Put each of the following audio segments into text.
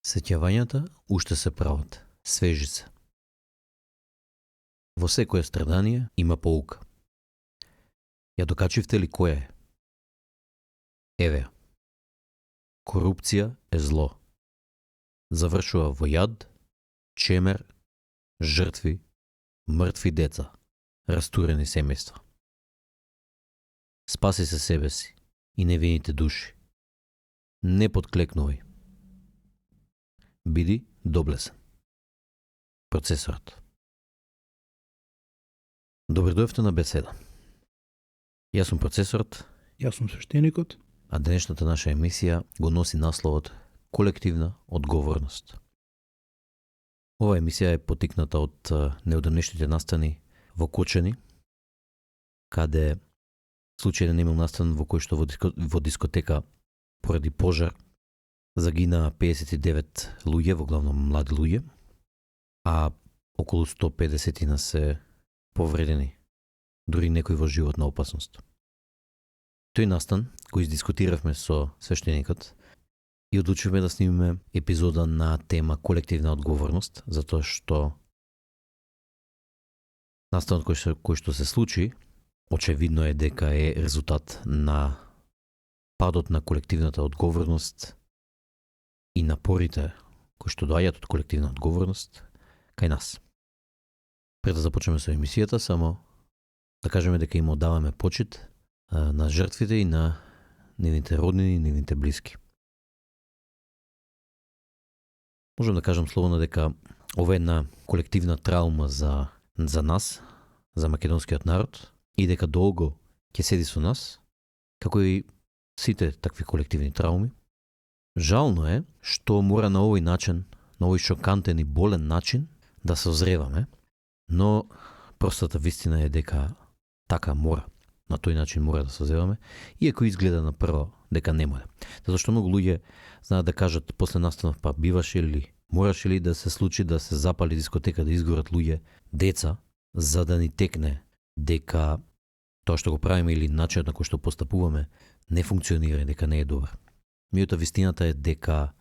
Сеќавањата уште се прават, свежи се. Во секое страдание има поука. Ја докачивте ли која е? Еве ја. Корупција е зло. Завршува во јад, чемер, жртви, мртви деца, растурени семејства. Спаси се себе си и невините души. Не подклекнувај. Биди доблесен. Процесорот. Добре дојавте на беседа. Јас сум процесорот, Јас сум свештеникот. а денешната наша емисија го носи насловот Колективна одговорност. Ова емисија е потикната од неодамнешните настани во Кочани, каде случај на немил настан во кој што во дискотека поради пожар загина 59 луѓе, во главном млади луѓе, а околу 150 се повредени, дури некои во животна опасност. Тој настан, кој издискутиравме со свештеникот, и одлучивме да снимиме епизода на тема колективна одговорност, затоа што настанот кој што се случи, очевидно е дека е резултат на падот на колективната одговорност и напорите кои што доаѓаат од колективна одговорност кај нас. Пред да започнеме со емисијата, само да кажеме дека им оддаваме почит на жртвите и на нивните роднини и нивните блиски. Можам да кажам слободно дека ова е една колективна траума за нас, за македонскиот народ, и дека долго ќе седи со нас, како и сите такви колективни трауми. Жално е што мора на овој начин, на овој шокантен и болен начин, да се озреваме, но простата вистина е дека така мора. На тој начин мора да се озреваме, иако изгледа на прво дека не мора. Затоа што многу луѓе знаат да кажат после настанов, па биваше ли, мораше ли да се случи да се запали дискотека, да изгорат луѓе, деца, за да ни текне дека тоа што го правиме или начинот на кој што постапуваме не функционира и дека не е добар. Меѓутоа вистината е дека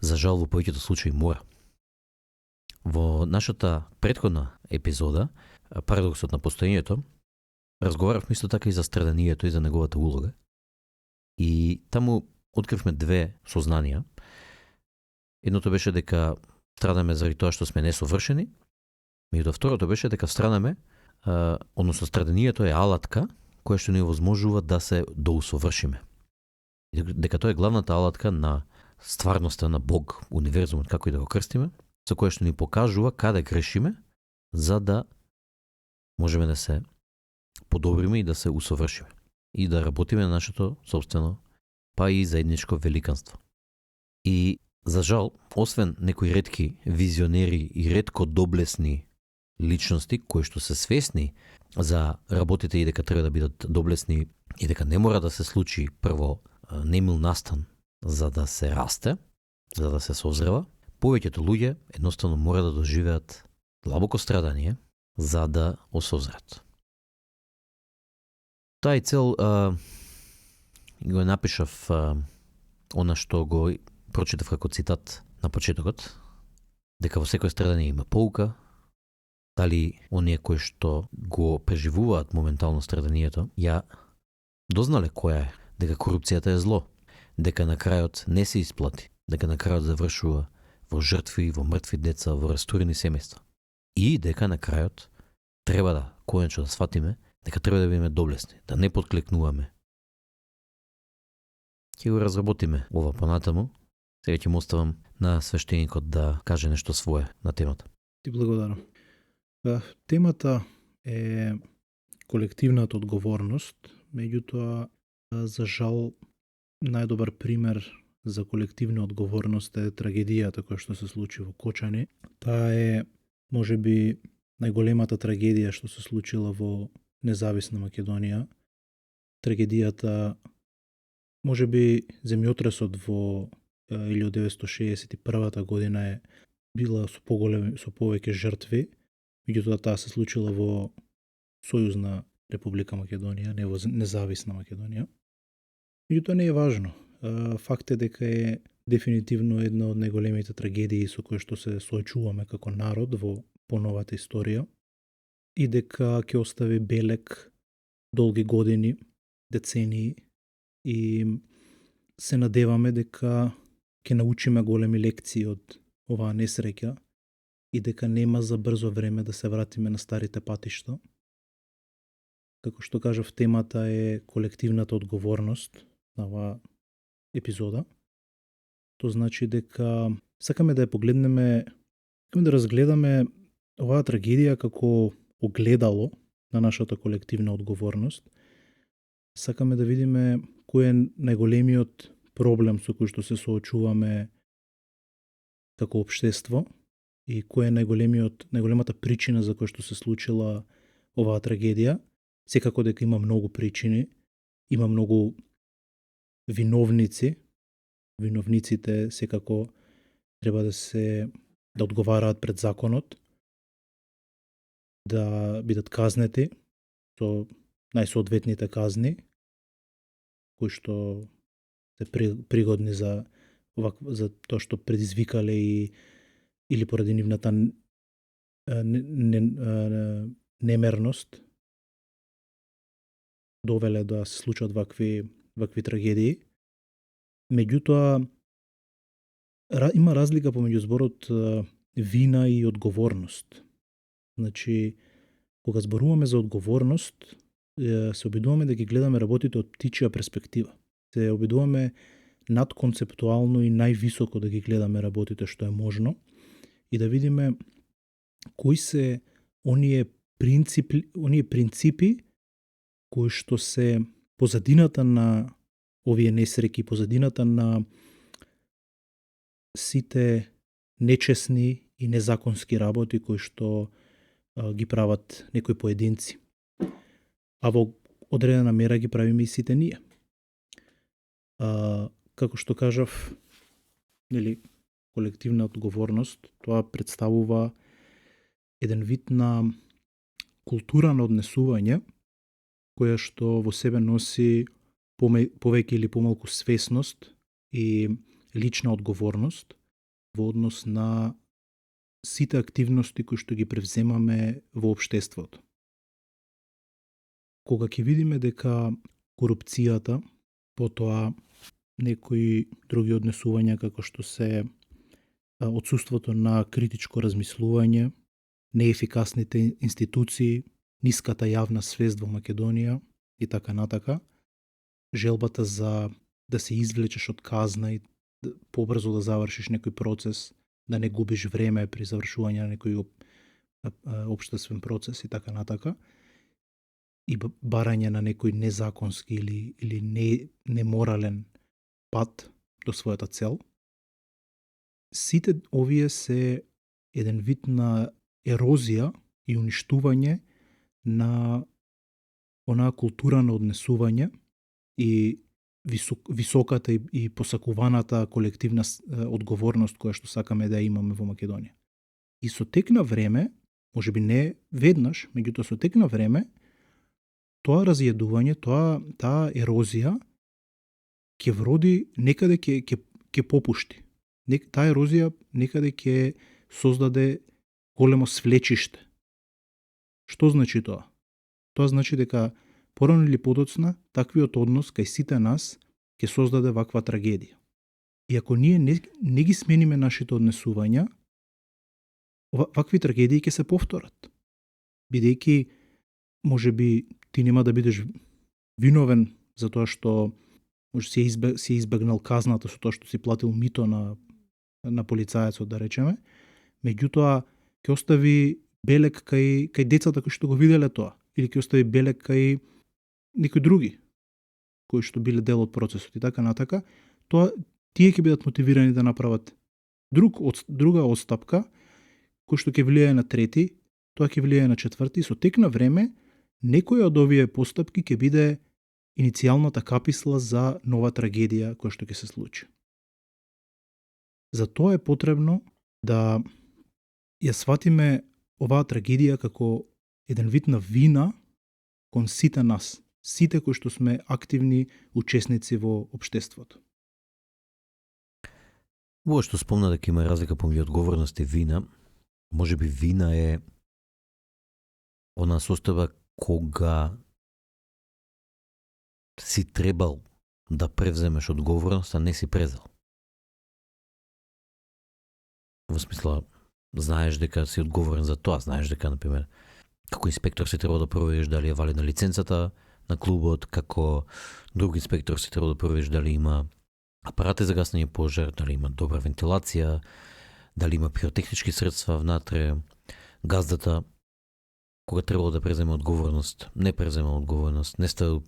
за жал во повеќето случаи мора. Во нашата претходна епизода, Парадоксот на постоењето, разговаравме исто така и за страданието и за неговата улога. И таму откривме две сознанија. Едното беше дека страдаме заради тоа што сме несовршени, меѓутоа второто беше дека страдаме, односно страданието е алатка која што ни овозможува да се доусовршиме. Дека тоа е главната алатка на стварноста на Бог, универзумот, како и да го крстиме, со која што ни покажува каде грешиме, за да можеме да се подобриме и да се усовршиме и да работиме на нашето собствено, па и заедничко великанство. И за жал, освен некои ретки визионери и ретко доблесни личности кои што се свесни за работите и дека треба да бидат доблесни и дека не мора да се случи прво немил настан за да се расте, за да се созрева, повеќето луѓе едноставно мора да доживеат длабоко страдание за да осозрат. Тај цел го напишав она што го прочитав како цитат на почетокот, дека во секој страдание има поука. Дали оние кои што го преживуваат моментално страданието, ја дознале која е, дека корупцијата е зло, дека на крајот не се исплати, дека на крајот завршува во жртви, во мртви деца, во растурени семејства. И дека на крајот треба да конечено да сватиме дека треба да бидеме доблесни, да не подклекнуваме. Ќе го разработиме ова понатаму. Сега ќе му оставам на свештеникот да каже нешто свое на темата. Ти благодарам. Темата е колективната одговорност, меѓутоа, за жал, најдобар пример за колективна одговорност е трагедијата која што се случи во Кочани. Таа е, можеби, најголемата трагедија што се случила во независна Македонија. Трагедијата, можеби, земјотресот во 1961 година е била со повеќе жртви, меѓутоа таа се случила во Сојузна Република Македонија, не во независна Македонија. Меѓутоа не е важно. Факт е дека е дефинитивно една од најголемите трагедии со кои што се соочуваме како народ во поновата историја и дека ќе остави белег долги години, децении и се надеваме дека ќе научиме големи лекции од оваа несреќа и дека нема за брзо време да се вратиме на старите патишта. Како што кажав, темата е колективната одговорност на оваа епизода. Тоа значи дека сакаме да ја погледнеме, сакаме да разгледаме оваа трагедија како огледало на нашата колективна одговорност. Сакаме да видиме кој е најголемиот проблем со кој што се соочуваме како општество и кој е најголемата причина за која што се случила оваа трагедија. Секако дека има многу причини, има многу виновници. Виновниците секако треба да одговараат пред законот, да бидат казнети со најсоодветните казни, кои што се пригодни за тоа што предизвикале или поради нивната немерност довеле да се случат вакви трагедии. Меѓутоа, има разлика помеѓу зборот вина и одговорност. Значи, кога зборуваме за одговорност, се обидуваме да ги гледаме работите од птичја перспектива. Се обидуваме надконцептуално и највисоко да ги гледаме работите што е можно и да видиме кои се оние принципи кои што се позадината на овие несреќи, позадината на сите нечесни и незаконски работи кои што ги прават некои поединци. А во одредена мера ги правиме и сите ние. Како што кажав, колективна одговорност, тоа представува еден вид на култура на однесување, која што во себе носи повеќе или помалку свесност и лична одговорност во однос на сите активности кои што ги превземаме во општеството. Кога ќе видиме дека корупцијата, потоа некои други однесувања како што се отсуството на критичко размислување, неефикасните институции, ниската јавна свест во Македонија и така натака, желбата за да се извлечеш од казна и побрзо да завршиш некој процес, да не губиш време при завршување на некој општествен процес и така натака, и барање на некој незаконски или неморален пат до својата цел. Сите овие се еден вид на ерозија и уништување на онаа култура на однесување и високата и посакуваната колективна одговорност која што сакаме да имаме во Македонија. И со тек на време, можеби не веднаш, меѓутоа со тек на време, тоа разједување, таа ерозија ќе вроди некаде ќе попушти. Таа ерозија некаде ќе создаде големо свлечиште. Што значи тоа? Тоа значи дека порано или подоцна таквиот однос кај сите нас ќе создаде ваква трагедија. И ако ние не ги смениме нашите однесувања, вакви трагедии ќе се повторат. Бидејќи можеби ти нема да бидеш виновен за тоа што може си избегнал казната со тоа што си платил мито на полицаецот, да речеме, меѓутоа ќе остави белег кај децата кои што го виделе тоа, или ќе остави белег кај некои други кои што биле дел од процесот и така натака, тоа тие ќе бидат мотивирани да направат друга отстапка кој што ќе влијае на трети, тоа ќе влијае на четврти, со тек на време некоја од овие постапки ќе биде иницијалната каписла за нова трагедија која што ќе се случи. Затоа е потребно да ја сватиме оваа трагедија како еден вид на вина кон сите нас, сите кои што сме активни учесници во општеството. Во што спомна дека има разлика помеѓу одговорност и вина, можеби вина е она состојба кога си требал да превземеш одговорност, а не си презел. Во смисла, знаеш дека си одговорен за тоа, знаеш дека, например, како инспектор си требал да провериш дали е валидна лиценцата на клубот, како друг инспектор си требал да провериш дали има апарати за гасење пожар, дали има добра вентилација, дали има пиротехнички средства внатре, газдата, кога требало да преземе одговорност, не презема одговорност, не ставил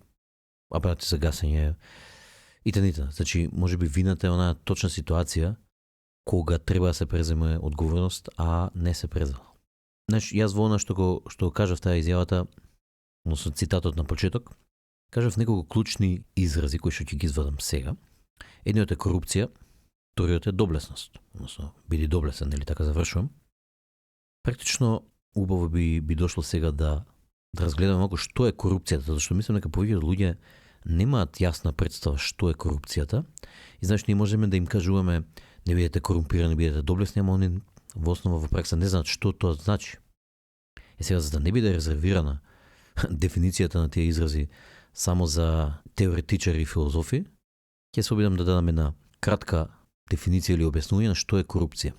апарати за гасење и т.н. Значи, можеби вината е онаа точна ситуација кога треба да се преземе одговорност, а не се презела. Значи, јас во она што го кажав таа изјавата, односно цитатот на почеток, кажав неколку клучни изрази кои што ќе ги извадам сега. Едниот е корупција, вториот е доблесност. Односно, биди доблесен, нели така завршувам. Практично убаво би дошло сега да разгледаме малку што е корупцијата, зашто мислам дека повеќе луѓе немаат јасна представа што е корупцијата. И знаеш, ние можеме да им кажуваме не бидете корумпирани, бидете доблесни, ама они во основа во пракса не знаат што тоа значи. И сега, за да не биде резервирана дефиницијата на тие изрази само за теоретичари и филозофи, ќе се обидам да дадам една кратка дефиниција или објаснување на што е корупција.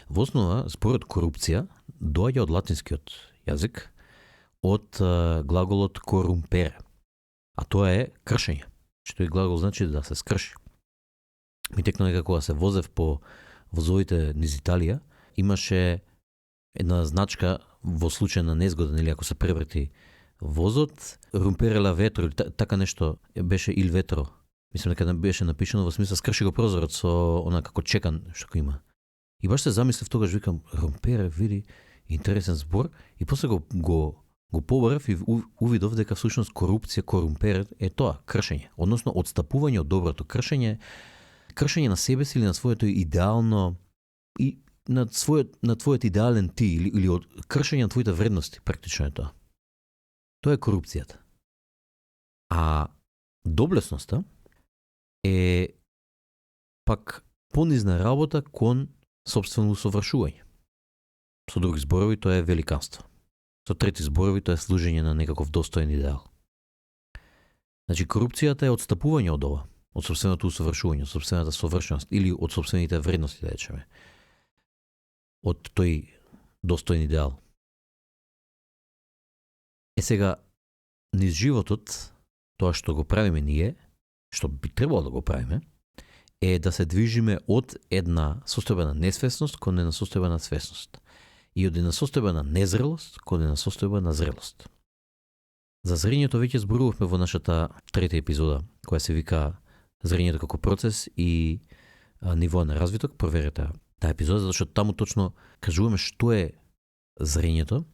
Во основа, според корупција, доаѓа од латинскиот јазик, од глаголот corrumpere, а тоа е кршење. Што и глагол значи да се скрши. Ми текна дека кога се возев по возовите низ Италија, имаше една значка во случај на незгода, или ако се преврти возот, rompere la vetro, така нешто беше il vetro. Мислам дека беше напишано во смисла скрши го прозорот со она како чекан што има. И баш се замислив тогаш, викам, rompere, види, интересен збор, и после го побарав и увидов дека всушност корупција, corrumpere е тоа, кршење, односно одстапување од доброто, кршење на себе си или на своето идеално и на твојот идеален ти или од кршење на твоите вредности, практично е тоа. Тоа е корупцијата. А доблесноста е пак понизна работа кон собствено усовршување. Со други зборови тоа е великанство. Со трети зборови тоа е служење на некаков достоен идеал. Значи корупцијата е одстапување од ова, од собственото усовршување, од собствената совршеност или од собствените вредности, да речеме. Од тој достоен идеал. Сега, низ животот, тоа што го правиме ние, што би требало да го правиме, е да се движиме од една состојба на несвесност кон една состојба на свесност. И од една состојба на незрелост кон една состојба на зрелост. За зрењето веќе зборувавме во нашата трета епизода, која се вика Зрењето како процес и ниво на развиток. Проверете таа епизода, зашто таму точно кажуваме што е зрењето,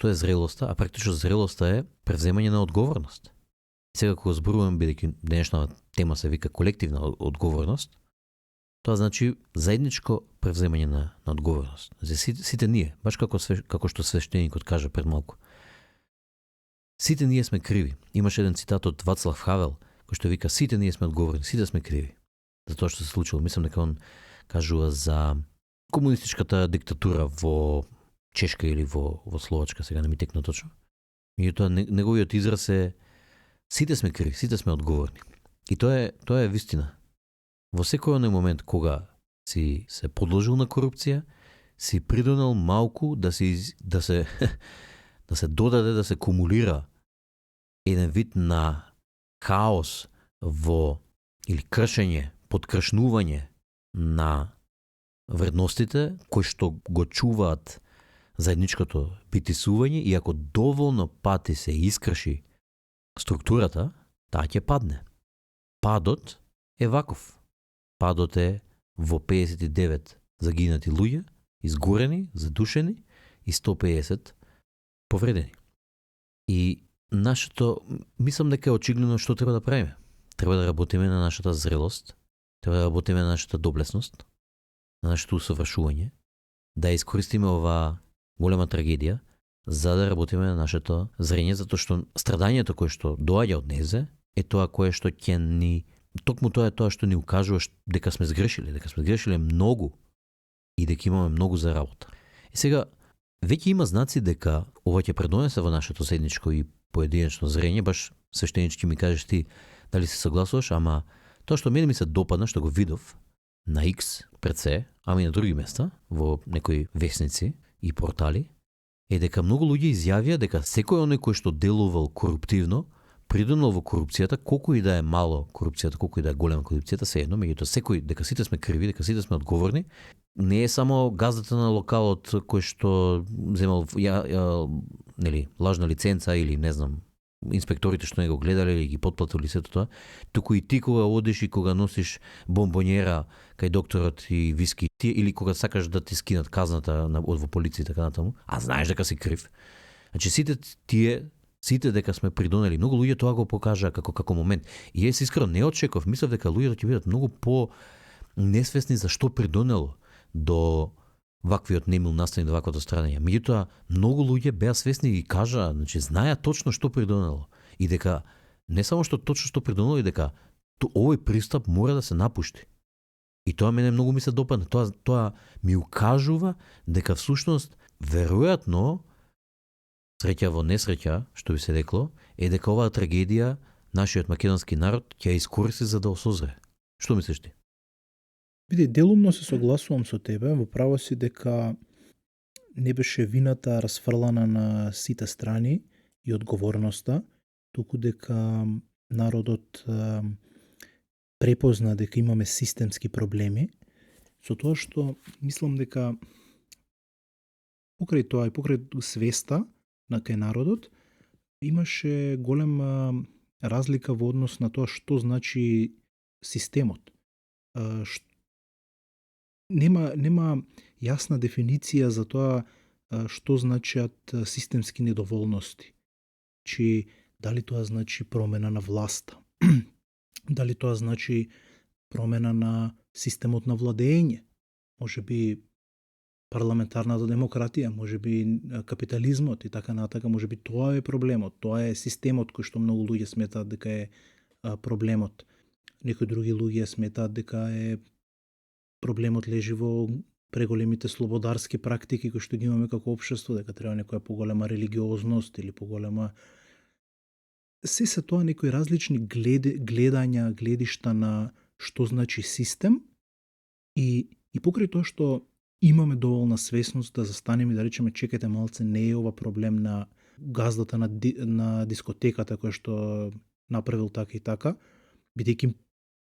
што е зрелоста, а практично зрелоста е превземање на одговорност. Сега кога зборувам, бидејќи денешната тема се вика колективна одговорност, тоа значи заедничко превземање на одговорност. За сите ние, баш како што свештеникот кажа пред малку. Сите ние сме криви. Имаше еден цитат од Вацлав Хавел, кој што вика сите ние сме одговорни, сите сме криви за тоа што се случило. Мислам дека он кажува за комунистичката диктатура во Чешка или во Словачка, сега не ми текна точно. Меѓутоа неговиот израз е сите сме криви, сите сме одговорни. И тоа е вистина. Во секој оној момент кога си се подложил на корупција, си придонел малку да се додаде, да се кумулира еден вид на хаос или кршење, подкршнување на вредностите кои што го чуваат заедничкото битисување, и ако доволно пати се искрши структурата, таа ќе падне. Падот е ваков. Падот е во 59 загинати луѓе, изгорени, задушени и 150 повредени. И мислам дека е очигледно што треба да правиме. Треба да работиме на нашата зрелост, треба да работиме на нашата доблесност, на нашето усовршување, да искористиме оваа голема трагедија за да работиме на нашето зрење, затоа што страдањето кое што доаѓа од незе е тоа кое што ќе ни токму тоа е тоа што ни укажува дека сме сгрешиле многу и дека имаме многу за работа. И сега веќе има знаци дека ова ќе предонесе во нашето седничко и поединечно зрење, баш свештенички ми кажеш ти дали се согласуваш, ама тоа што мене ми се допадна, што го видов на X пред се, ама и на други места, во некои весници и портали, е дека многу луѓе изјавија дека секој оној кој што делувал коруптивно, придонел во корупцијата, колку и да е мало корупцијата, колку и да е голема корупцијата, се едно, меѓутоа секој, дека сите сме криви, дека сите сме одговорни, не е само газдата на локалот кој што земал нели, лажна лиценца или не знам, инспекторите што не го гледале или ги потплатили сето тоа, туку и ти кога одиш и кога носиш бомбонjera кај докторот и виски, ти или кога сакаш да ти скинат казната од во полиција така натаму, а знаеш дека си крив. Значи сите дека сме придонели, многу луѓе тоа го покажаа како момент. И јас искрено не очеков, мислев дека луѓето ќе бидат многу по несвесни за што придонело до ваквиот немил настани, до ваквото страдање. Меѓутоа, многу луѓе беа свесни и кажаа, значи знаеа точно што придонело и дека не само што точно што придонело, и дека овој пристап мора да се напушти. И тоа мене многу ми се допадна. Тоа ми укажува дека всушност веројатно среќа во несреќа, што би се рекло, е дека оваа трагедија нашиот македонски народ ќе ја искористи за да осозре. Што мислиш ти? Биде, делумно се согласувам со тебе, во право си дека не беше вината расфрлана на сите страни и одговорноста, туку дека народот препозна дека имаме системски проблеми, со тоа што мислам дека покрај тоа и покрај свеста на кај народот имаше голема разлика во однос на тоа што значи системот. Нема јасна дефиниција за тоа што значат системски недоволности. Чи дали тоа значи промена на власта? Дали тоа значи промена на системот на владење? Можеби парламентарната демократија, можеби капитализмот и така натака, можеби тоа е проблемот, тоа е системот кој што многу луѓе сметаат дека е проблемот. Некои други луѓе сметаат дека е проблемот лежи во преголемите слободарски практики кои што ги имаме како општество, дека треба некоја поголема религиозност или поголема се тоа некои различни гледања, гледишта на што значи систем и покрај тоа што имаме доволна свесност да застанеме и да речеме чекајте малце, не е ова проблем на газдата на дискотеката кој што направил така и така, бидејќи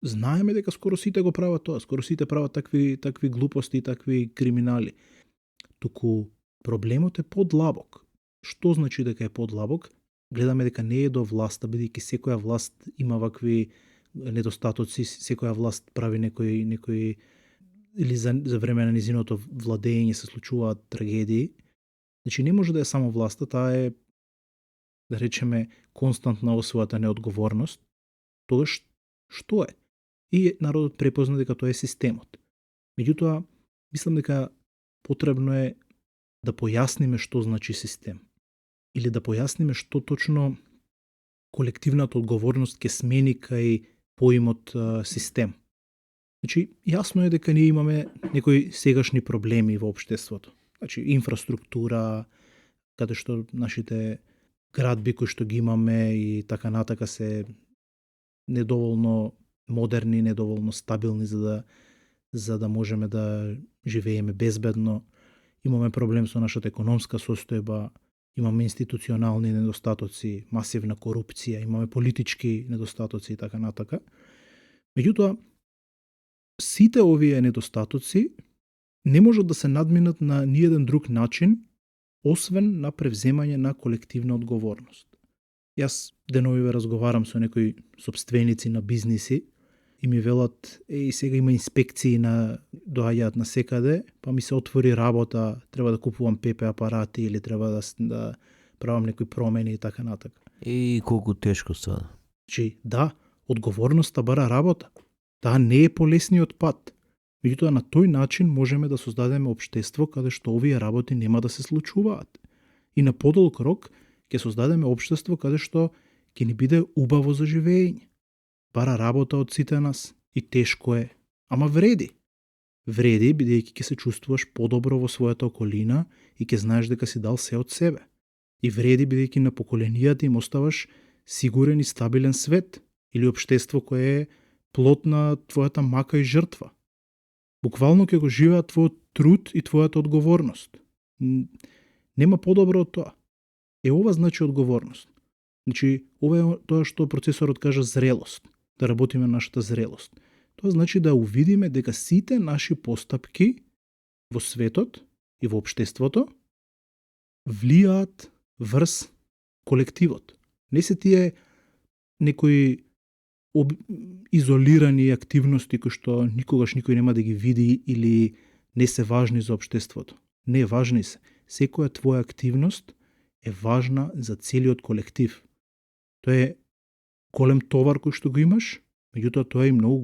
знаеме дека скоро сите го прават тоа, скоро сите прават такви глупости и такви криминали. Туку проблемот е подлабок. Што значи дека е подлабок? Гледаме дека не е до власта, бидејќи секоја власт има вакви недостатоци, секоја власт прави некои или за време на низиното владење се случуваат трагедии. Значи не може да е само власта, таа е, да речеме, константна во својата неодговорност. Тогаш што е? И народот препозна дека тоа е системот. Меѓутоа, мислам дека потребно е да појасниме што значи систем. Или да појасниме што точно колективната одговорност ќе смени кај поимот систем. Значи, јасно е дека ние имаме некои сегашни проблеми во општеството. Значи, инфраструктура, каде што нашите градби кои што ги имаме и така натака се недоволно модерни, недоволно стабилни за да можеме да живееме безбедно. Имаме проблем со нашата економска состојба, имаме институционални недостатоци, масивна корупција, имаме политички недостатоци и така натака. Меѓутоа, сите овие недостатоци не можат да се надминат на ниеден друг начин, освен на превземање на колективна одговорност. Јас деновиве разговарам со некои сопственици на бизниси и ми велат, сега има инспекции доаѓаат на секаде, па ми се отвори работа, треба да купувам ПП апарати или треба да правам некои промени и така натака. И колку тешко стана. Значи, да, одговорноста бара работа. Таа не е полесниот пат. Меѓутоа на тој начин можеме да создадеме општество каде што овие работи нема да се случуваат. И на подолг рок ќе создадеме општество каде што ќе ни биде убаво за живење. бара работа од сите нас и тешко е, ама вреди. Вреди бидејќи ќе се чувствуваш подобро во својата околина и ќе знаеш дека си дал се од себе. И вреди бидејќи на поколенијата им оставаш сигурен и стабилен свет или општество кое е плод на твојата мака и жртва. Буквално ќе го живеат твојот труд и твојата одговорност. Нема подобро од тоа. Ова значи одговорност. Значи, ова е тоа што процесорот кажа зрелост, да работиме на нашата зрелост. Тоа значи да увидиме дека сите наши постапки во светот и во општеството влијаат врз колективот. Не се тие некои изолирани активности кои што никогаш никој нема да ги види или не се важни за општеството. Не, важни се. Секоја твоја активност е важна за целиот колектив. Тоа е голем товар кој што го имаш, меѓутоа тоа е и многу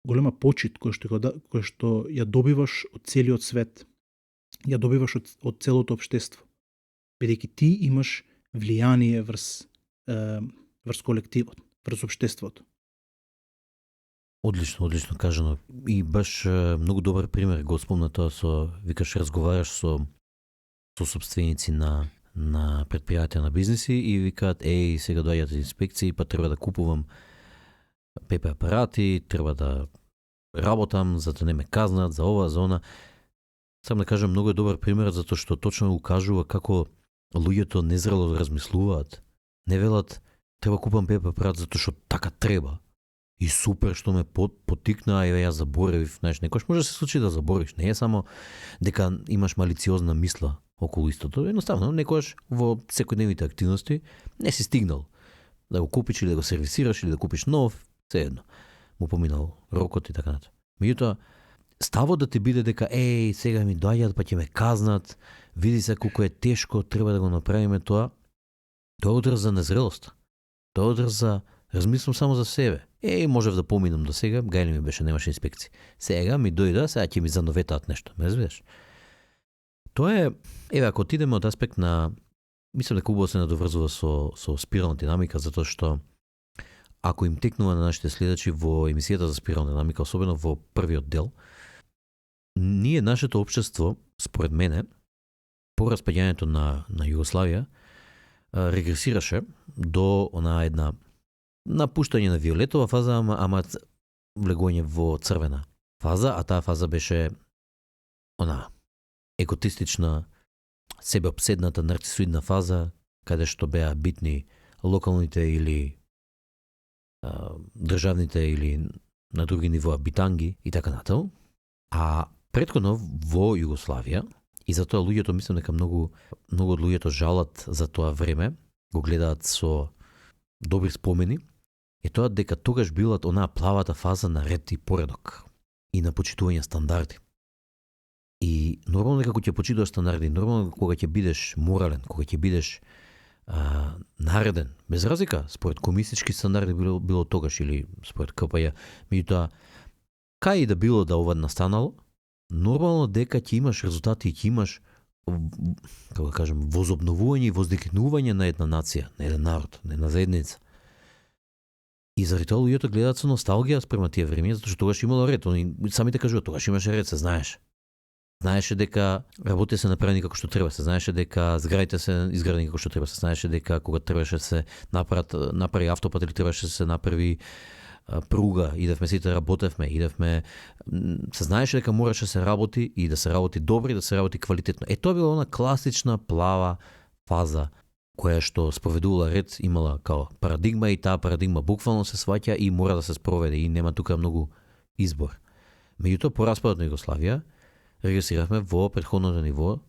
голема почит кој што ја добиваш од целиот свет. Ја добиваш од целото општество. Бидејќи ти имаш влијание врз колективот, врз општеството. Одлично кажано. И баш многу добар пример го спомна тоа викаш, разговараш со собственици на предпријатија, на бизнеси и викаат, сега доаѓаат инспекции, па треба да купувам ПП апарати, треба да работам за да не ме казнат, за ова, за она. Сам да кажам, многу е добар пример, затоа што точно укажува како луѓето незрело размислуваат. Не велат, треба купам ПП апарат затоа што така треба. И супер што ме потикна, јас заборавив, знаеш, некојаш може да се случи да заборавиш. Не е само дека имаш малициозна мисла околу истото. Едноставно, некојаш во секојдневните активности не си стигнал да го купиш или да го сервисираш или да купиш нов, се едно. Му поминал рокот и така натаму. Меѓутоа, ставот да ти биде дека сега ми доаѓаат па ќе ме казнат, види се колку е тешко, треба да го направиме тоа. Тоа е одраз за незрелост. Тоа е одраз за размислам само за себе. Можев да поминам до сега, гајле ми беше, немаше инспекции. Сега ми дојда, сега ќе ми зановетаат нешто, ме разбираш? Тоа е, ако отидеме од аспект на, мислам дека убаво се надоврзува со спирална динамика, затоа што ако им текнува на нашите следачи во емисијата за спирална динамика, особено во првиот дел, нашето општество, според мене, по распаѓањето на Југославија, регресираше до она една напуштање на виолетова фаза, ама влегување во црвена фаза, а таа фаза беше она еготистична, себеопседната, нарцисоидна фаза, каде што беа битни локалните или државните или на други нивоа битанги и така натаму. А претходно во Југославија, и затоа луѓето, мислам дека многу од луѓето жалат за тоа време, го гледаат со добри спомени, е тоа дека тогаш била онаа плавата фаза на ред и поредок и на почитување стандарди. И нормално дека кога ќе почитуваш стандарди, нормално кога ќе бидеш морален, кога ќе бидеш нареден, без разлика, според комунистички стандарди било тогаш или според КПЈ, меѓутоа кај и да било да ова настанало, нормално дека ќе имаш резултати и ќе имаш, како да кажем, возобновување и воздигнување на една нација, на еден народ, на една заедница. И заради тоа луѓето гледаат со носталгија спрема тие времиња, затоа што тогаш имало ред. Они самите кажуваат, тогаш имаше ред, се знаеше. Знаеше дека работите се направени како што треба, се знаеше дека зградите се изградени како што треба, се знаеше дека кога требаше се направи автопат или требаше се направи пруга, идевме сите работевме, се знаеше дека мораше се работи и да се работи добро и да се работи квалитетно. Тоа била она класична плава фаза која што спроведувала ред, имала као парадигма и таа парадигма буквално се сваќа и мора да се спроведе и нема тука многу избор. Меѓутоа, по распадот на Југославија, регресиравме во претходното ниво,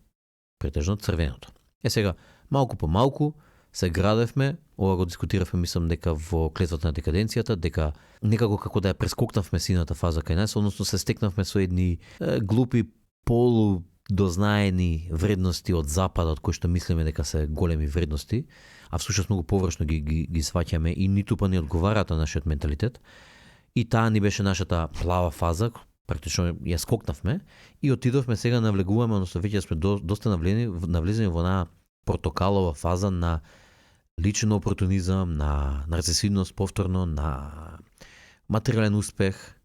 претежно црвеното. Сега, малку по малку се градевме, ова го дискутиравме, мислам дека во клетвата на декаденцијата, дека некако како да ја прескокнавме сината фаза кај нас, односно се стекнавме со едни глупи полудознаени вредности од западот, кои што мислиме дека се големи вредности, а всушност многу површно ги сваќаме и ниту па не одговараат на нашиот менталитет. И таа ни беше нашата плава фаза, практично ја скокнавме и отидовме сега навлегуваме, односно веќе сме доста навлезени во една портокалова фаза на личен опортунизам, на нарцисидност повторно, на материјален успех,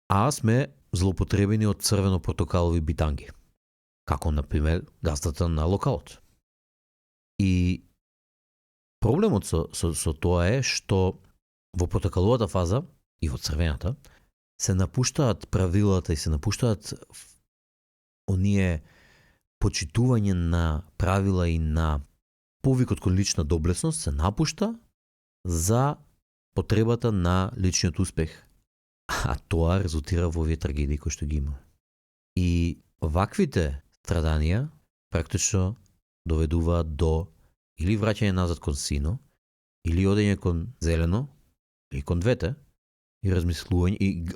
а сме злоупотребени од црвено-портокалови битанги, како, например, газдата на локалот. И проблемот со тоа е што во портокаловата фаза и во црвената се напуштаат правилата и се напуштаат оние почитување на правила и на повикот кон лична доблесност се напушта за потребата на личниот успех. А тоа резултира во овие трагедии кои што ги има. И ваквите страданија практично доведуваат до или враќање назад кон сино, или одење кон зелено, или кон двете, и размислување. И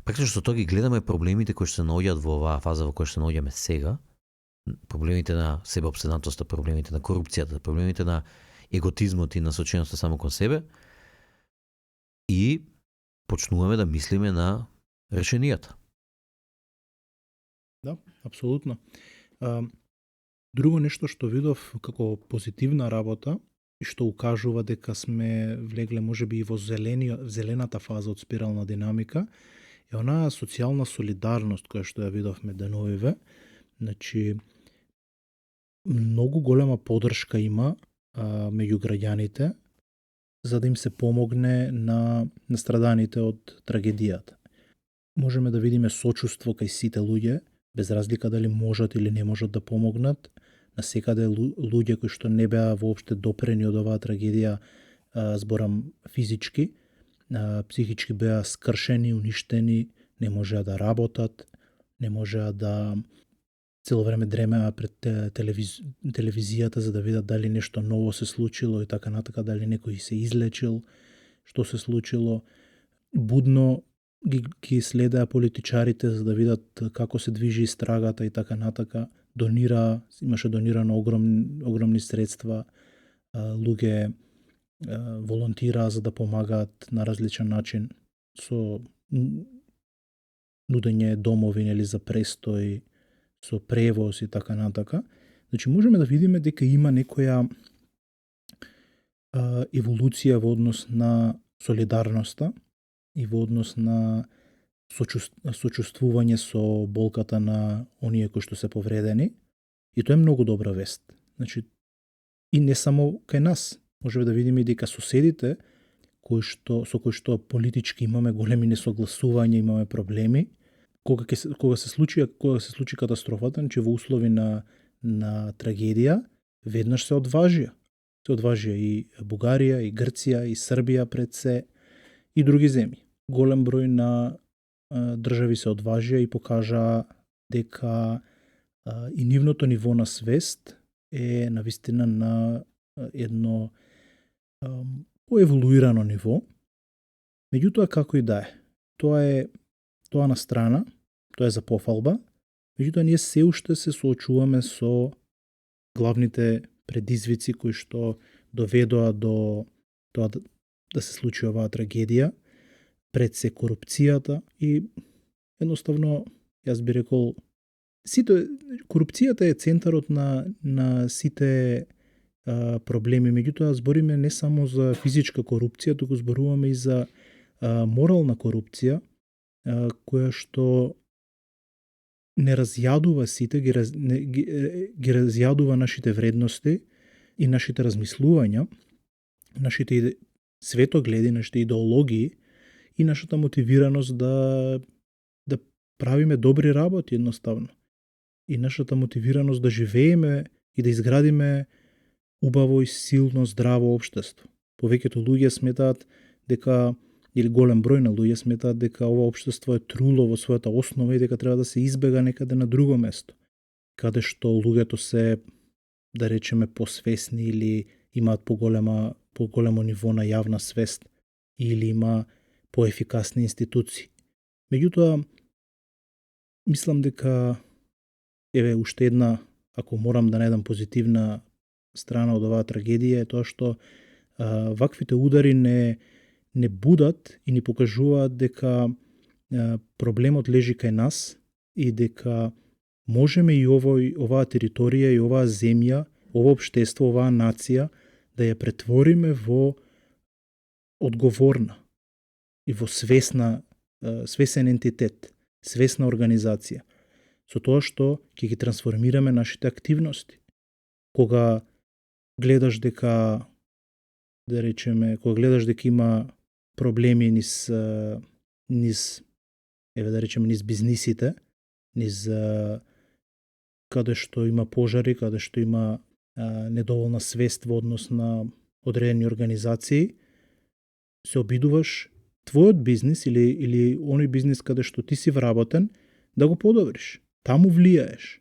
практично со тоа ги гледаме проблемите кои што се наоѓаат во оваа фаза во која што се наоѓаме сега, проблемите на себеопседнатоста, проблемите на корупцијата, проблемите на еготизмот и насоченоста само кон себе, и почнуваме да мислиме на решенијата. Да, апсолутно. Друго нешто што видов како позитивна работа и што укажува дека сме влегле можеби и во зелената фаза од спирална динамика е онаа социјална солидарност која што ја видовме деновиве. Значи, многу голема поддршка има меѓу граѓаните за да им се помогне на страданите од трагедијата. Можеме да видиме сочувство кај сите луѓе, без разлика дали можат или не можат да помогнат. Насекаде луѓе кои што не беа воопште допрени од оваа трагедија, зборам физички, психички беа скршени, уништени, не можеа да работат, не можеа да цело време дремеа пред телевизијата за да видат дали нешто ново се случило и така натака, дали некој се излечил, што се случило. Будно ги следеа политичарите за да видат како се движи истрагата и така натака. Имаше донирано огромни средства, луѓе волонтираа за да помагаат на различен начин со нудење домови нели за престој, со превоз и така натака. Значи можеме да видиме дека има некоја еволуција во однос на солидарноста и во однос на сочувствување со болката на оние кои што се повредени. И тоа е многу добра вест. Значи, и не само кај нас. Можеме да видиме дека соседите со кои што политички имаме големи несогласувања, имаме проблеми, кога се случи катастрофата, значи во услови на трагедија, веднаш се одважија. Се одважија и Бугарија, и Грција, и Србија пред се, и други земји. Голем број на држави се одважија и покажаа дека и нивното ниво на свест е навистина на едно поеволуирано ниво. Меѓутоа, како и да е, тоа на страна, тоа е за пофалба, меѓутоа ние се уште се соочуваме со главните предизвици кои што доведоа до тоа да се случи оваа трагедија, пред се корупцијата и едноставно, јас би рекол, корупцијата е центарот на сите проблеми, меѓутоа збориме не само за физичка корупција, туку зборуваме и за морална корупција, која што не разјадува сите, ги разјадува нашите вредности и нашите размислувања, нашите светогледи, нашите идеологии и нашата мотивираност да правиме добри работи едноставно. И нашата мотивираност да живееме и да изградиме убаво и силно здраво општество. Повеќето луѓе сметаат дека, или голем број на луѓе сметаат дека ова општество е труло во својата основа и дека треба да се избега некаде на друго место, каде што луѓето се, да речеме, посвесни или имаат поголемо ниво на јавна свест или има поефикасни институции. Меѓутоа, мислам дека уште една, ако морам да најдам позитивна страна од оваа трагедија, е тоа што ваквите удари не будат и ни покажуваат дека проблемот лежи кај нас и дека можеме и оваа територија и оваа земја, ова општество, оваа нација да ја претвориме во одговорна и во свесен ентитет, свесна организација, со тоа што ќе ги трансформираме нашите активности. Кога гледаш дека, да речеме, кога гледаш дека има проблеми низ бизнисите, низ каде што има пожари, каде што има недоволна свест во однос на одредени организации, се обидуваш твојот бизнис или оној бизнис каде што ти си вработен да го подобриш. Таму влијаеш.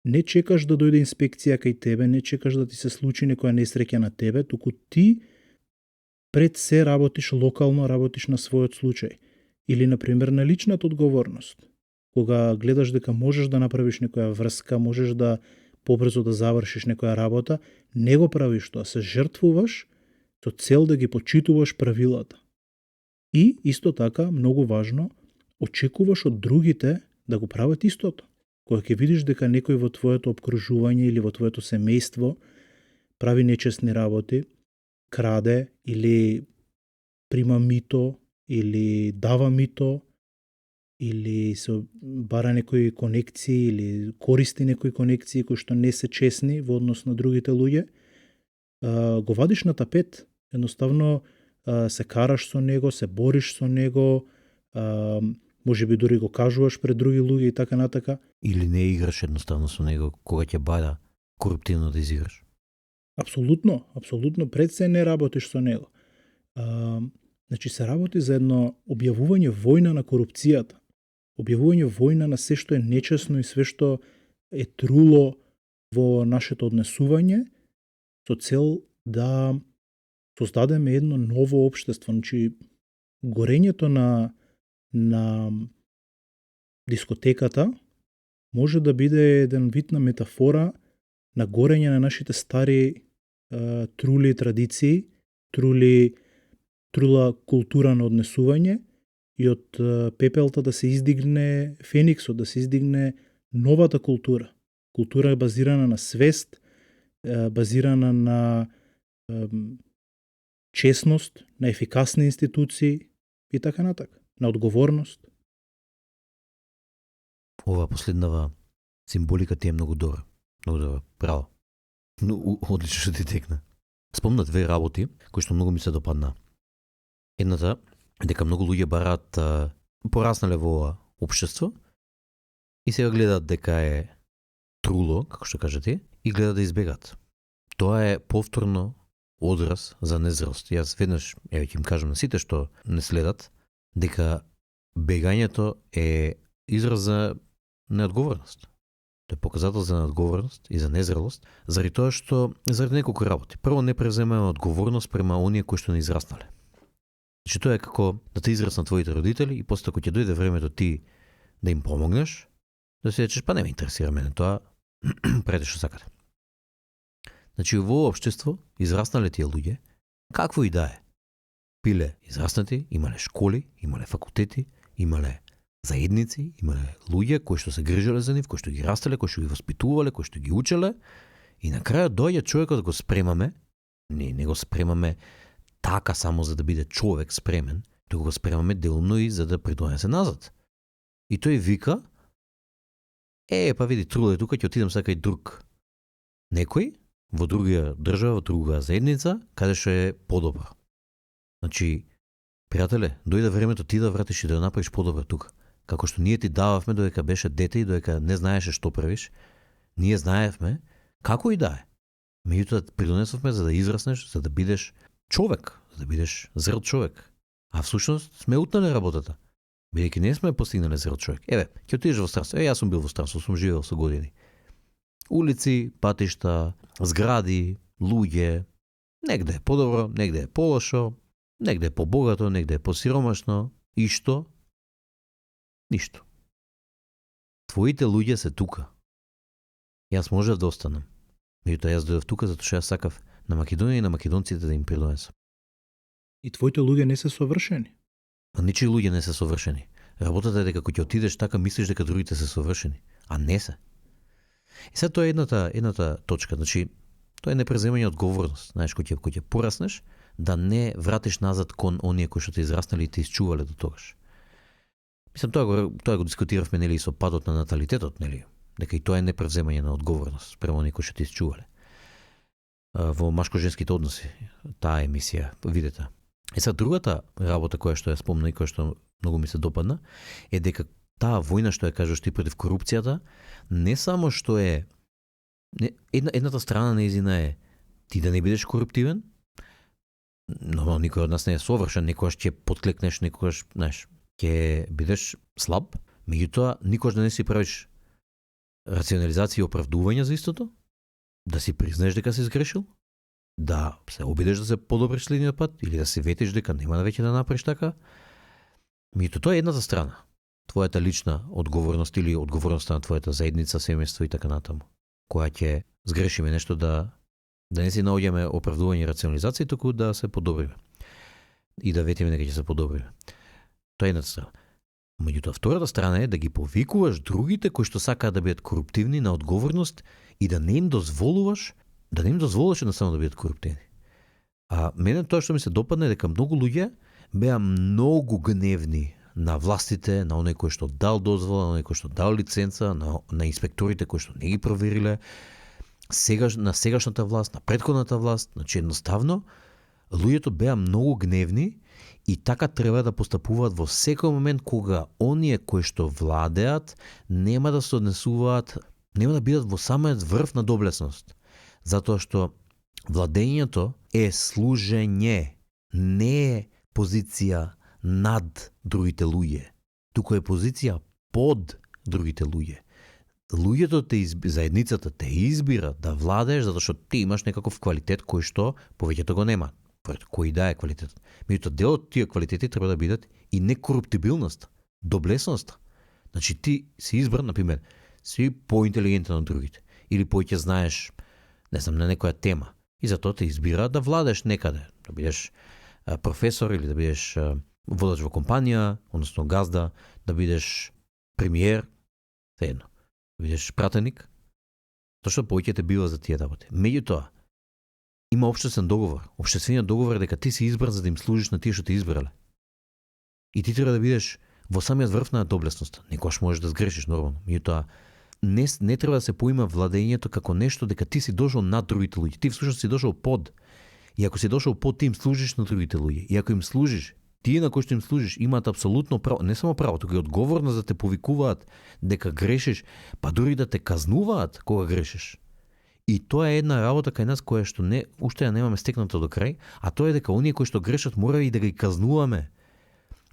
Не чекаш да дојде инспекција кај тебе, не чекаш да ти се случи некоја несреќа на тебе, туку ти пред се работиш локално, работиш на својот случај. Или, например, на личната одговорност. Кога гледаш дека можеш да направиш некоја врска, можеш да побрзо да завршиш некоја работа, не го правиш тоа, се жртвуваш со цел да ги почитуваш правилата. И, исто така, многу важно, очекуваш од другите да го прават истото. Кога ќе видиш дека некој во твоето обкружување или во твоето семејство прави нечесни работи, краде или прима мито или дава мито или се бара некои конекции или користи некои конекции кои што не се чесни во однос на другите луѓе, го вадиш на тапет. Едноставно се караш со него, се бориш со него, можеби дури го кажуваш пред други луѓе и така натака. Или не играш едноставно со него кога ќе бара коруптивно да изиграш. Апсолутно, пред се не работиш со него. Значи се работи за едно објавување војна на корупцијата. Објавување војна на се што е нечесно и све што е труло во нашето однесување со цел да создадеме едно ново општество. Значи, горењето на дискотеката може да биде еден вид на метафора на горење на нашите стари трули традиции, трула култура на однесување и од пепелта да се издигне фениксот, да се издигне новата култура. Култура базирана на свест, базирана на чесност, на ефикасни институции и така натака, на одговорност. Ова последнава символика ти е многу добра. Многу добра, браво. Одлично што ти текна. Спомна две работи кои што многу ми се допадна. Едната дека многу луѓе бараат пораснале во ова општество и сега гледаат дека е труло, како што кажете, и гледаат да избегат. Тоа е повторно одраз за незрелост. Јас веднаш, ќе им кажам на сите што не следат, дека бегањето е израз за неодговорност. Тоа е показател за неодговорност и за незрелост, заради тоа што заради неколку работи. Прво, не преземаме одговорност према оние кои што не израснале. Значи тоа е како да те израснат твоите родители и после кога ќе дојде времето ти да им помогнеш, да се речеш па не ме интересира мене тоа, правете што сакате. Значи во општество израснале тие луѓе, какво и да е. Биле израснати, имале школи, имале факултети, имале заедници, имале луѓе кои што се грижале за нив, кои што ги растеле, кои што ги воспитувале, кои што ги учеле, и на крајот доаѓа човекот да го спремаме. Не го спремаме така само за да биде човек спремен, туку го спремаме делумно и за да придонесе назад. И тој вика: па види, труле, тука ќе отидам сега кај друг некој во другија држава, во друга заедница, каде што е подобро. Значи, пријателе, дојде времето ти да вратиш и да направиш подобро тука. Како што ние ти дававме додека беше дете и додека не знаеше што правиш, ние знаевме како и да е. Меѓутоа придонесовме за да израснеш, за да бидеш човек, за да бидеш зрел човек. А всушност сме утнале работата. Бидејќи не сме постигнале зрел човек. Ќе отидеш во странство. Јас сум бил во странство, сум живеел со години. Улици, патишта, згради, луѓе, негде е подобро, негде е полошо, негде е побогато, негде е посиромашно. И што? Ништо. Твоите луѓе се тука. Јас можев да останам. Меѓутоа јас дојдов тука затоа што јас сакав на Македонија и на македонците да им придонесам. И твоите луѓе не се совршени. А ничии луѓе не се совршени. Работата е дека кога ќе отидеш така мислиш дека другите се совршени, а не се. И сега тоа е едната точка. Значи, Тоа е непреземање одговорност. Знаеш, кој ќе пораснеш, да не вратиш назад кон оние кои што те израснали и те изчувале до тогаш. Мислам, тоа го дискутиравме, нели, и со падот на наталитетот, нели, дека и тоа е непревземање на одговорност према оние кои што те изчувале. Во машко-женските односи, таа емисија, видете. И сега другата работа која што ја спомна и која што многу ми се допадна, е дека таа војна што ја кажеш ти против корупцијата, не само што е едната страна неизина е ти да не бидеш коруптивен, но никој од нас не е совршен, некогаш ќе подклекнеш, некогаш, знаеш, ќе бидеш слаб, меѓутоа никогаш да не си правиш рационализација и оправдување за истото, да си признаеш дека си сгрешил, да се обидеш да се подобриш следниот пат или да се ветиш дека нема да веќе да направиш така. Меѓутоа тоа е едната страна. Твојата лична одговорност или одговорноста на твојата заедница, семејство и така натаму, која ќе сгрешиме нешто да не си наоѓаме оправдување и рационализација, туку да се подобриме и да ветиме дека ќе се подобриме. Тоа е едната страна. Меѓутоа втората страна е да ги повикуваш другите кои што сакаат да бидат коруптивни на одговорност и да не им дозволуваш едноставно да бидат коруптивни. А мене тоа што ми се допадна е дека многу луѓе беа многу гневни на властите, на оној кој што дал дозвола, на оној кој што дал лиценца, на инспекторите кои што не ги провериле, на сегашната власт, на претходната власт, значи едноставно луѓето беа многу гневни и така треба да постапуваат во секој момент кога оние кои што владеат нема да се однесуваат, нема да бидат во самиот врв на доблесност. Затоа што владењето е служење, не е позиција над другите луѓе, туку е позиција под другите луѓе. Луѓето заедницата те избира да владееш затоа што ти имаш некаков квалитет кој што повеќето го нема. Кој да е квалитет. Меѓутоа дел од тие квалитети треба да бидат и некоруптибилност, доблесност. Значи ти си избран, например, си поинтелигентен од другите или повеќе знаеш, не знам, на некоја тема. И затоа те избира да владееш некаде, да бидеш професор или да бидеш водач во компанија, односно газда, да бидеш премиер, едно, да бидеш пратеник, тоа што повеќе те бива за тие работи. Меѓутоа, има општествен договор. Општествениот договор е дека ти си избран за да им служиш на тие што те избрале. И ти треба да бидеш во самиот врв на доблесноста. Некогаш можеш да сгрешиш нормално. Меѓутоа, не треба да се поима владењето како нешто дека ти си дошол над другите луѓе. Ти всушност си дошол под. И ако си дошол под, ти им служиш на другите луѓе. И ако им служиш, тие на кои што им служиш имаат апсолутно право, не само право, туку и одговорност да те повикуваат дека грешиш, па дури да те казнуваат кога грешиш. И тоа е една работа кај нас која што уште ја немаме стекната до крај, а тоа е дека оние кои што грешат мора и да ги казнуваме.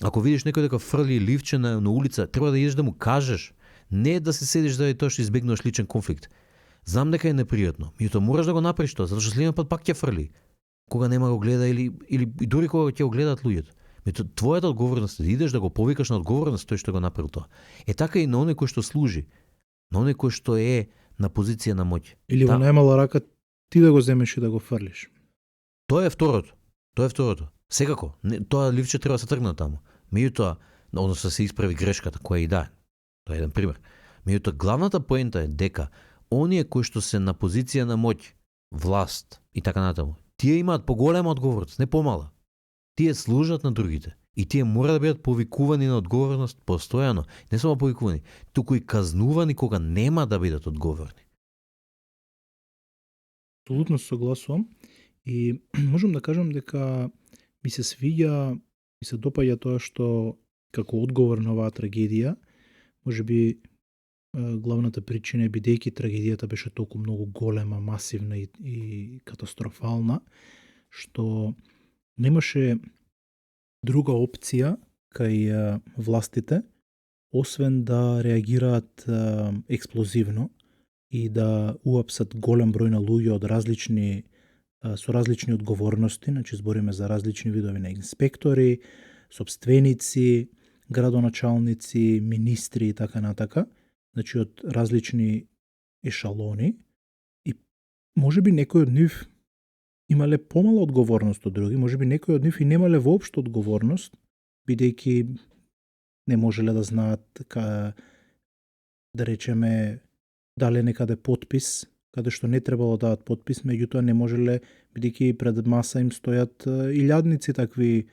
Ако видиш некој дека фрли ливче на улица, треба да идеш да му кажеш, не да се седиш заради тоа што избегнуваш личен конфликт. Знам дека е непријатно, меѓутоа мораш да го направиш тоа, затоа што следниот пат пак ќе фрли. Кога нема го гледа или дури кога ќе го гледаат луѓето. Меѓутоа твојата одговорност е да идеш да го повикаш на одговорност тој што го направил тоа. Е така и на оној кој што служи, на оној кој што е на позиција на моќ. Или во најмала рака ти да го земеш и да го фрлиш. Тоа е второто. Секако, тоа ливче треба да се тргне таму. Меѓутоа, односно се исправи грешката која и да. Тоа е еден пример. Меѓутоа, главната поента е дека оние кои што се на позиција на моќ, власт и така натаму, тие имаат поголема одговорност, не помала. Тие служат на другите. И тие мора да бидат повикувани на одговорност постојано. Не само повикувани, туку и казнувани кога нема да бидат одговорни. Апсолутно согласувам. И можам да кажам дека ми се свиѓа, ми се допаѓа тоа што како одговор на оваа трагедија, можеби главната причина е бидејќи трагедијата беше толку многу голема, масивна и катастрофална, што немаше друга опција кај властите, освен да реагираат експлозивно и да уапсат голем број на луѓе од со различни одговорности, значи збориме за различни видови на инспектори, сопственици, градоначалници, министри и така натака, значи од различни ешалони, и можеби некој од нив имале помала одговорност од други, можеби некои од нив и немале воопшто одговорност, бидејќи не можеле да знаат да речеме дали некаде потпис каде што не требало да дадат подпис, меѓутоа не можеле, бидејќи пред маса им стојат илјадници такви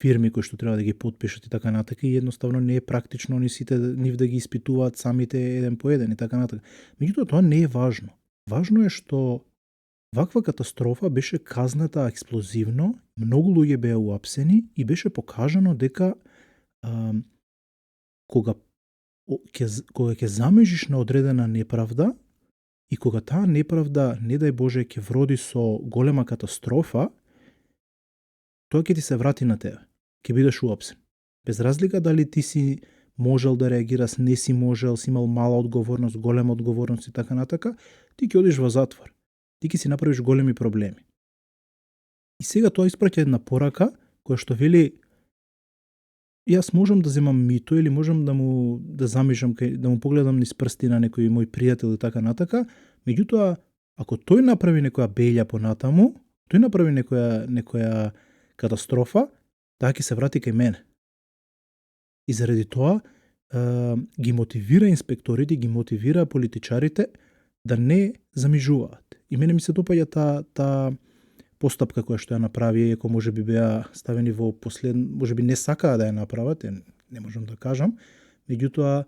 фирми кои што треба да ги подпишат и така натака, и едноставно не е практично они сите нив да ги испитуваат самите еден по еден и така натака. Меѓутоа тоа не е важно. Важно е што ваква катастрофа беше казната експлозивно, многу луѓе беа уапсени и беше покажано дека кога ќе замежиш на одредена неправда и кога таа неправда, не дај Боже, ќе вроди со голема катастрофа, тоа ќе ти се врати на тебе. Ќе бидеш уапсен. Без разлика дали ти си можел да реагираш, не си можел, си имал мала одговорност, голема одговорност и така натака, ти ќе одиш во затвор. Ти ќе си направиш големи проблеми. И сега тоа испраќа една порака која што вели јас можам да земам мито или можам да замижам, да му погледам низ прсти на некој мој пријател и така натака, меѓутоа ако тој направи некоја беља понатаму, тој направи некоја катастрофа, таа ќе се врати кај мене. И заради тоа ги мотивира инспекторите, ги мотивира политичарите да не замижуваат. И мене ми се допаѓа таа постапка која што ја направи, иако можеби беа ставени во можеби не сакаа да ја направат, не можам да кажам, меѓутоа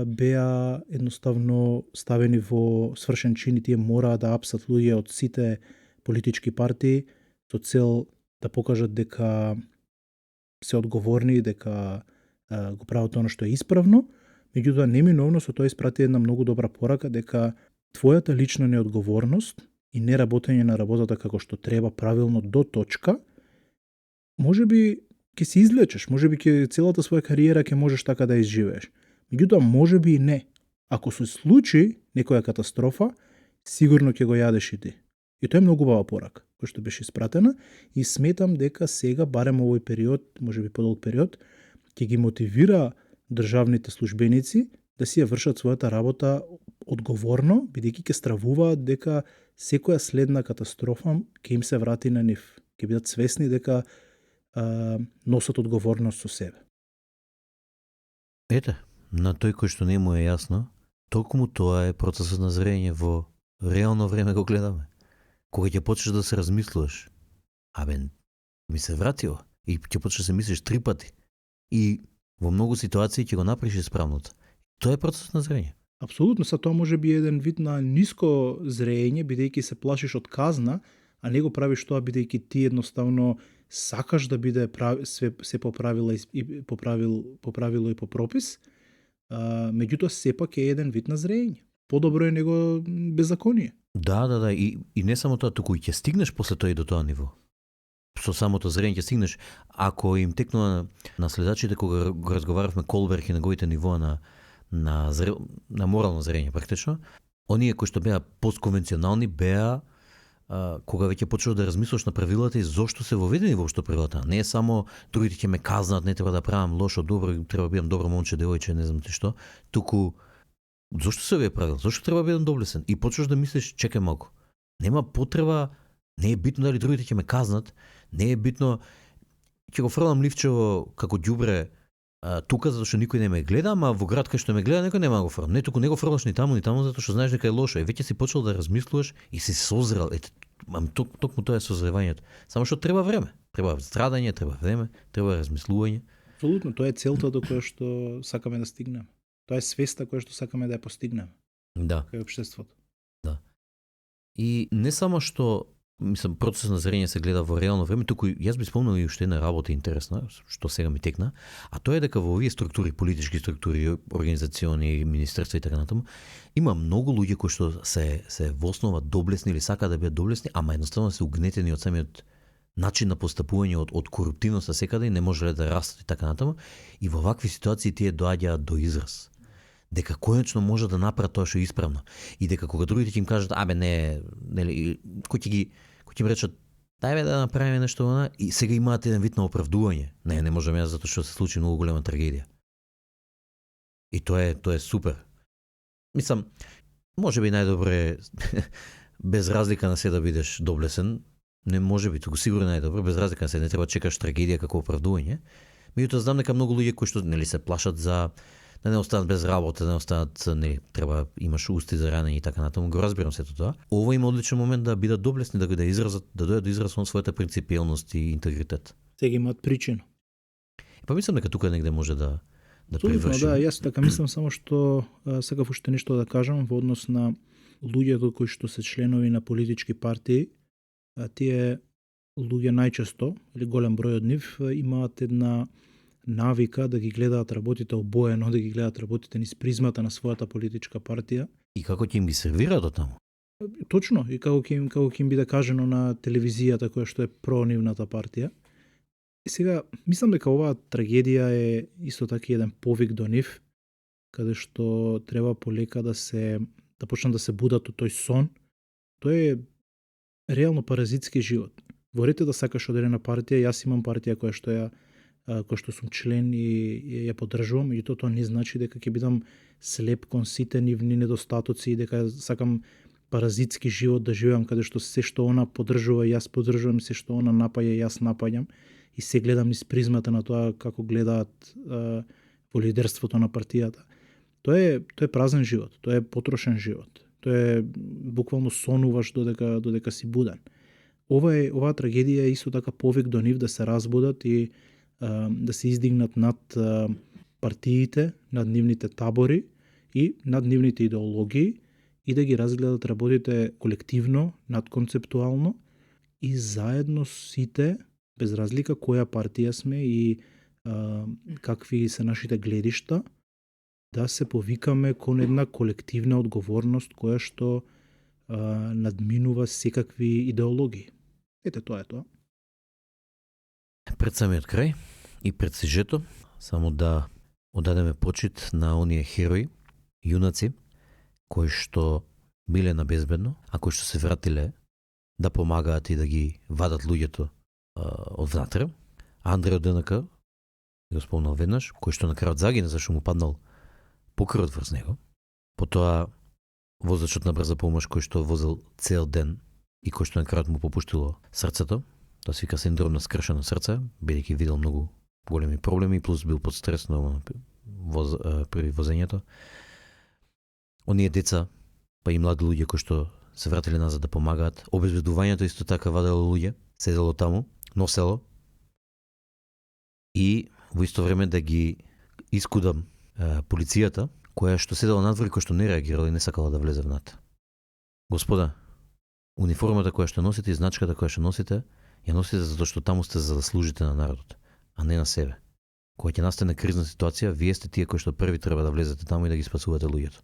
беа едноставно ставени во свршен чин и тие мораа да апсат луѓе од сите политички партии со цел да покажат дека се одговорни, дека го прават оно што е исправно, меѓутоа неминовно со тоа испрати една многу добра порака дека твојата лична неодговорност и неработење на работата како што треба правилно до точка, можеби ќе се излечеш, можеби ќе целата своја кариера ќе можеш така да изживееш. Меѓутоа можеби и не. Ако се случи некоја катастрофа, сигурно ќе го јадеш и ти. И тоа е многу убава порака која што беше испратена и сметам дека сега барем овој период, можеби подолг период, ќе ги мотивира државните службеници да си ја вршат својата работа одговорно, бидејќи ќе стравуваат дека секоја следна катастрофа ќе им се врати на нив. Ќе бидат свесни дека носат одговорност со себе. Ете, на тој кој што не му е јасно, токму тоа е процесот на зрење во реално време го гледаме. Кога ќе почнеш да се размислуваш, ми се вратило, и ќе почнеш да се мислиш 3 пати. И во многу ситуации ќе го направиш исправното. Тоа е процесот на зрење. Апсолутно, са тоа може би еден вид на ниско зрење, бидејќи се плашиш од казна, а не го правиш тоа бидејќи ти едноставно сакаш да биде се по правила и по правило и по пропис, меѓутоа сепак е еден вид на зрење. Подобро е него беззаконие. Да, и не само тоа, туку и ќе стигнеш после тоа и до тоа ниво. Со самото зрење ќе стигнеш. Ако им текнува на следачите, кога го разговаравме Колберг и неговите нивоа на морално зрење практично, оние кои што беа постконвенционални беа кога веќе почнеш да размислуваш на правилата и зошто се воведени воопшто правилата. Не е само другите ќе ме казнат, не треба да правам лошо, добро, треба да бидам добро момче, девојче, не знам ти што. Туку зошто се овие правила? Зошто треба да бидам доблесен? И почнеш да мислиш, чекај малку. Нема потреба, не е битно дали другите ќе ме казнат, не е битно ќе го фрлам ливчево како ѓубре тука затоа што никој не ме гледа, ама во град кај што ме гледа некој нема го фрлам. Не, туку не го фрлаш ни таму затоа што знаеш дека е лошо. И веќе си почел да размислуваш и си созрел. Ете, токму тоа е созревањето. Само што треба време. Треба страдање, треба време, треба размислување. Апсолутно, тоа е целта до која што сакаме да стигнеме. Тоа е свеста која што сакаме да ја постигнеме. Да. Кај општеството. Да. И не само што процесот на зрење се гледа во реално време, туку јас би спомнал и уште една работа интересна, што сега ми текна, а тоа е дека во овие структури, политички структури, организациони, министерства и така натаму, има многу луѓе кои што се во основа доблесни или сакаат да бидат доблесни, ама едноставно се угнетени од самиот начин на постапување од коруптивноста секаде и не можеле да растат и така натаму. И во вакви ситуации тие доаѓаат до израз. Дека конечно може да направат тоа што е исправно. И дека кога другите ќе им кажат, нели, кој ќе им речат, дај да направиме нешто, и сега имаат еден вид на оправдување. Не можеме затоа што се случи многу голема трагедија. И тоа е супер. Мислам, може би најдобро е без разлика на се да бидеш доблесен, не може би, туку сигурно најдобро, без разлика на се, не треба чекаш трагедија како оправдување. Меѓутоа знам дека многу луѓе кои што нели се плашат за да не останат без работа, да не останат, не, треба имаш усти за ранење и така натаму, го разбирам сето тоа. Ова има одличен момент да бидат доблесни, да изразат, да дојдат до израз од својата принципиелност и интегритет. Сега имаат причина. Па мислам дека тука негде може да Абсолютно, привршиме. да, јас така мислам, само што сакав уште нешто да кажам во однос на луѓето кои што се членови на политички партии. Тие луѓе најчесто, или голем број од нив, имаат една навика да ги гледаат работите обоено, да ги гледаат работите низ призмата на својата политичка партија. И како ќе им ги сервираат од таму? Точно, и како ќе им биде кажано на телевизијата која што е пронивната партија. И сега, мислам дека оваа трагедија е исто така еден повик до нив, каде што треба полека да почнат да се будат од тој сон. Тој е реално паразитски живот. Во ред е да сакаш одредена партија, јас имам партија која што сум член и ја поддржувам, и тоа не значи дека ќе бидам слеп кон сите нивни недостатоци и дека сакам паразитски живот да живеам, каде што се што она поддржува јас поддржувам, се што она напаѓа јас напаѓам, и се гледам низ призмата на тоа како гледаат во лидерството на партијата. Тоа е празен живот, тоа е потрошен живот. Тоа е буквално сонуваш додека си буден. Оваа трагедија е исто така повик до нив да се разбудат и да се издигнат над партиите, над нивните табори и над нивните идеологии и да ги разгледат работите колективно, надконцептуално и заедно сите, без разлика која партија сме и какви се нашите гледишта, да се повикаме кон една колективна одговорност која што надминува секакви идеологии. Ете, тоа е тоа. Пред самиот крај и пред сижето, само да одадеме почит на оние херои, јунаци, кои што биле на безбедно, а кои што се вратиле да помагаат и да ги вадат луѓето од внатре. Андреј од ДНК, го спомнал веднаш, кој што на крајот загина зашто му паднал покрвот врз него. Потоа возачот на брза помош кој што возел цел ден и кој што на крајот му попуштило срцето. Тоа се вика синдром на скршено срце, бидејќи видел многу големи проблеми, плюс бил под стрес при возењето. Оние деца, па и млади луѓе кои што се вратиле назад да помагаат, обезбедувањето исто така вадело луѓе, седело таму, носело, и во исто време да ги искудам полицијата, која што седела надвор и која што не реагирала и не сакала да влезе внатре. Господа, униформата која што носите и значката која што носите, ја носите затоа што таму сте за да служите на народот, а не на себе. Кога ќе настане кризна ситуација, вие сте тие кои што први треба да влезете таму и да ги спасувате луѓето.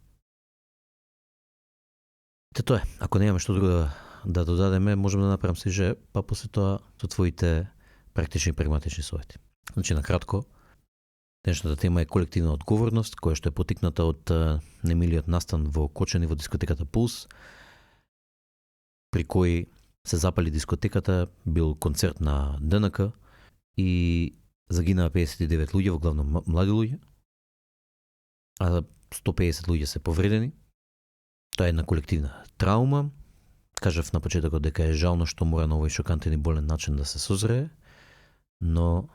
Тоа е. Ако немаме што друго да додадеме, можеме да направам сиже, па после тоа со твоите практични и прагматични совети. Значи, накратко, денешната тема е колективна одговорност, која што е потикната од немилиот настан во Кочани во дискотеката Пулс, при кој се запали дискотеката, бил концерт на ДНК и загинаа 59 луѓе, во главно млади луѓе, а 150 луѓе се повредени. Тоа е една колективна траума. Кажав на почетокот дека е жално што мора на овој шокантен и болен начин да се созрее, но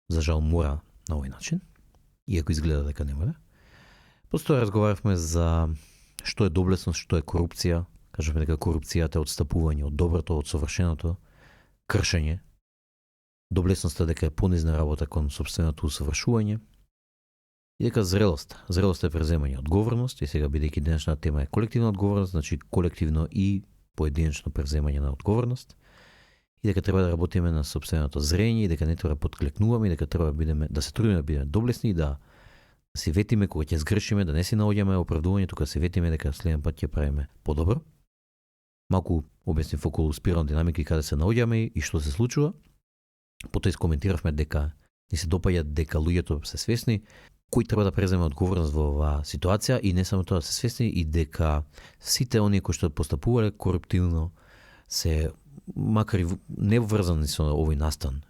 за жал мора на овој начин, иако изгледа дека не мора. После разговаравме за што е доблесност, што е корупција. Кажавме дека корупцијата е одстапување од доброто, од совршеното, кршење. Доблесноста дека е понизна работа кон собственото усовршување. И дека зрелост е преземање одговорност, и сега бидејќи денешната тема е колективна одговорност, значи колективно и поединечно преземање на одговорност, и дека треба да работиме на собственото зрење, и дека не треба да подклекнуваме, и дека треба да се трудиме да бидеме доблесни и да си ветиме кога ќе сгрешиме, да не си наоѓаме оправдување, тука се ветиме дека следен пат ќе правиме подобро. Малку обяснив околу спирална динамика и каде се наоѓаме и што се случува. Потоа искоментиравме дека ни се допаѓа дека луѓето се свесни кој треба да преземе одговорност во оваа ситуација, и не само тоа, се свесни и дека сите оние кои што постапувале коруптивно се, макар и неврзани со овој настан,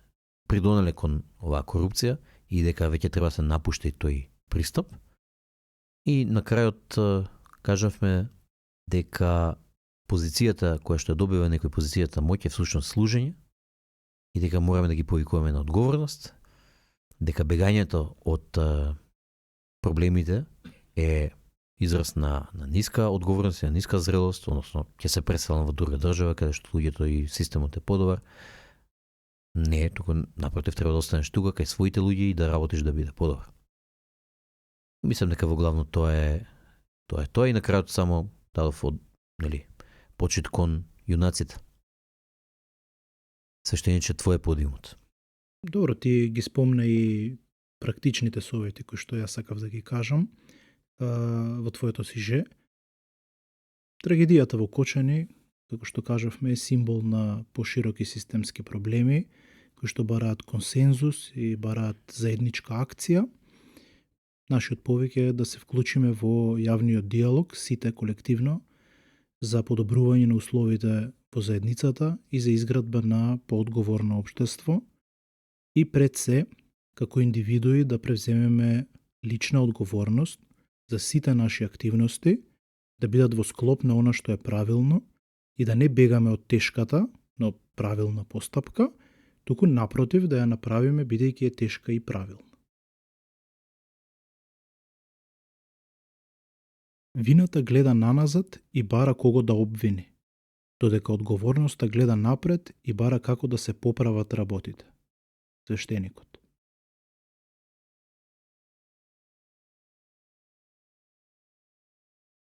придонеле кон оваа корупција и дека веќе треба да се напушти тој пристап. И на крајот кажавме дека позицијата која што добива некој позицијата моќ е всушност служење и дека мораме да ги повикуваме на одговорност, дека бегањето од проблемите е израз на ниска одговорност и на ниска зрелост, односно ќе се преселам во друга држава каде што луѓето и системот е подобар. Не, туку напротив треба да останеш тука кај своите луѓе и да работиш да биде подобар. Мислам дека во главно тоа е и на крајот само дадов од почит кон јунаците. Свештениче, твој е подиумот. Добро, ти ги спомна и практичните совети кои што јас сакав да ги кажам во твоето сиже. Трагедијата во Кочани, како што кажавме, е символ на пошироки системски проблеми кои што бараат консензус и бараат заедничка акција. Нашиот повик е да се вклучиме во јавниот диалог, сите колективно, за подобрување на условите по заедницата и за изградба на поодговорно општество и пред се, како индивидуи, да превземеме лична одговорност за сите наши активности, да бидат во склоп на она што е правилно и да не бегаме од тешката, но правилна постапка, туку напротив да ја направиме бидејќи е тешка и правилна. Вината гледа наназад и бара кого да обвини, додека одговорноста гледа напред и бара како да се поправат работите. Свештеникот.